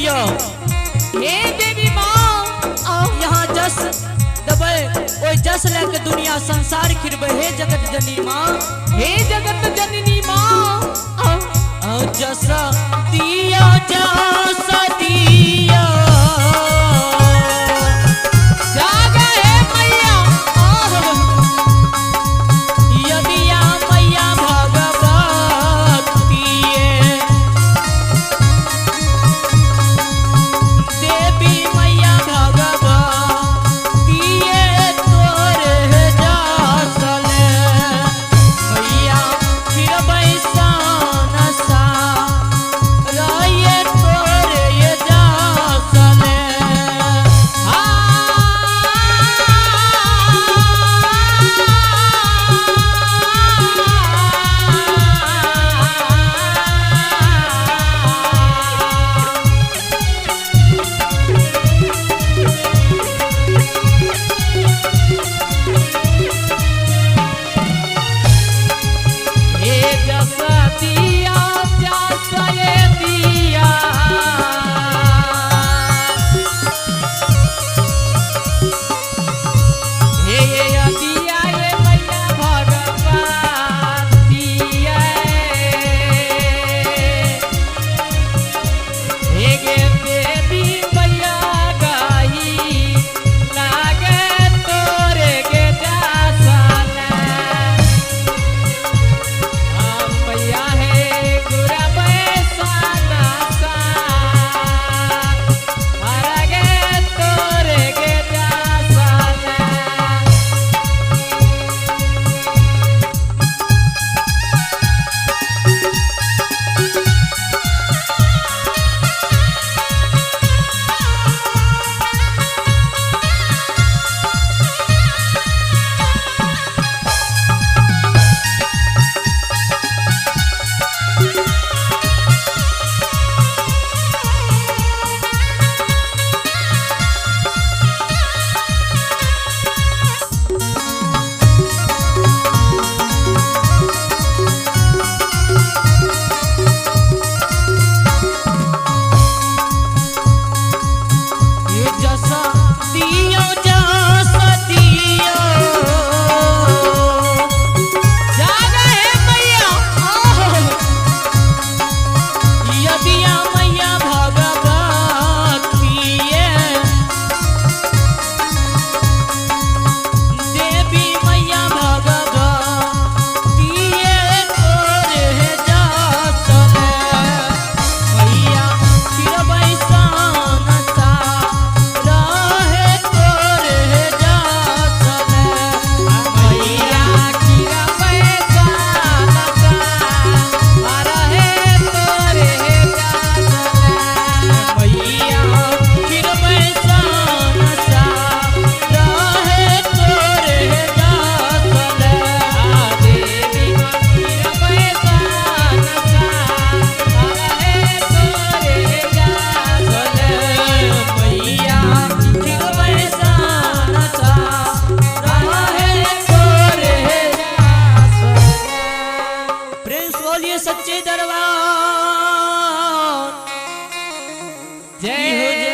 दियो। हे देवी माँ, यहाँ जस देबै, ओहि जस लए के दुनिया संसार खिरबै। हे जगत जननी माँ, हे जगत जननी माँ, जस दियो, जस दियो। जागा हे मैया। यदिया मैया भगवती देवी मैया भगवती तोरे जसले मैया खिरबै सा रहिए तोरे जसले। हे जस दिया, जस ये दिया, हे दिया ये मैया भगवती, हे गे देवी मैया गाही लागे तोरे गे जासना। मैया है गुरबै साना सा हरगे तोरे गे जासना। ये जस दियो, जस दियो। जागा हे मैया। यदिया मैया भगवती देवी मैया भगवती तोरे जसले मैया खिरबै सन सा रहे तोरे जसले मैया खिरबै साना सा हरहे तोरे जासना। मैया खिरबै सन सा रहे तोरे जसले। देवी खिरबै साना सा हरहे तोरे जासना। मैया खिरबै सन सा रहे तोरे। प्रेम से बोलिए सच्चे दरबार जय।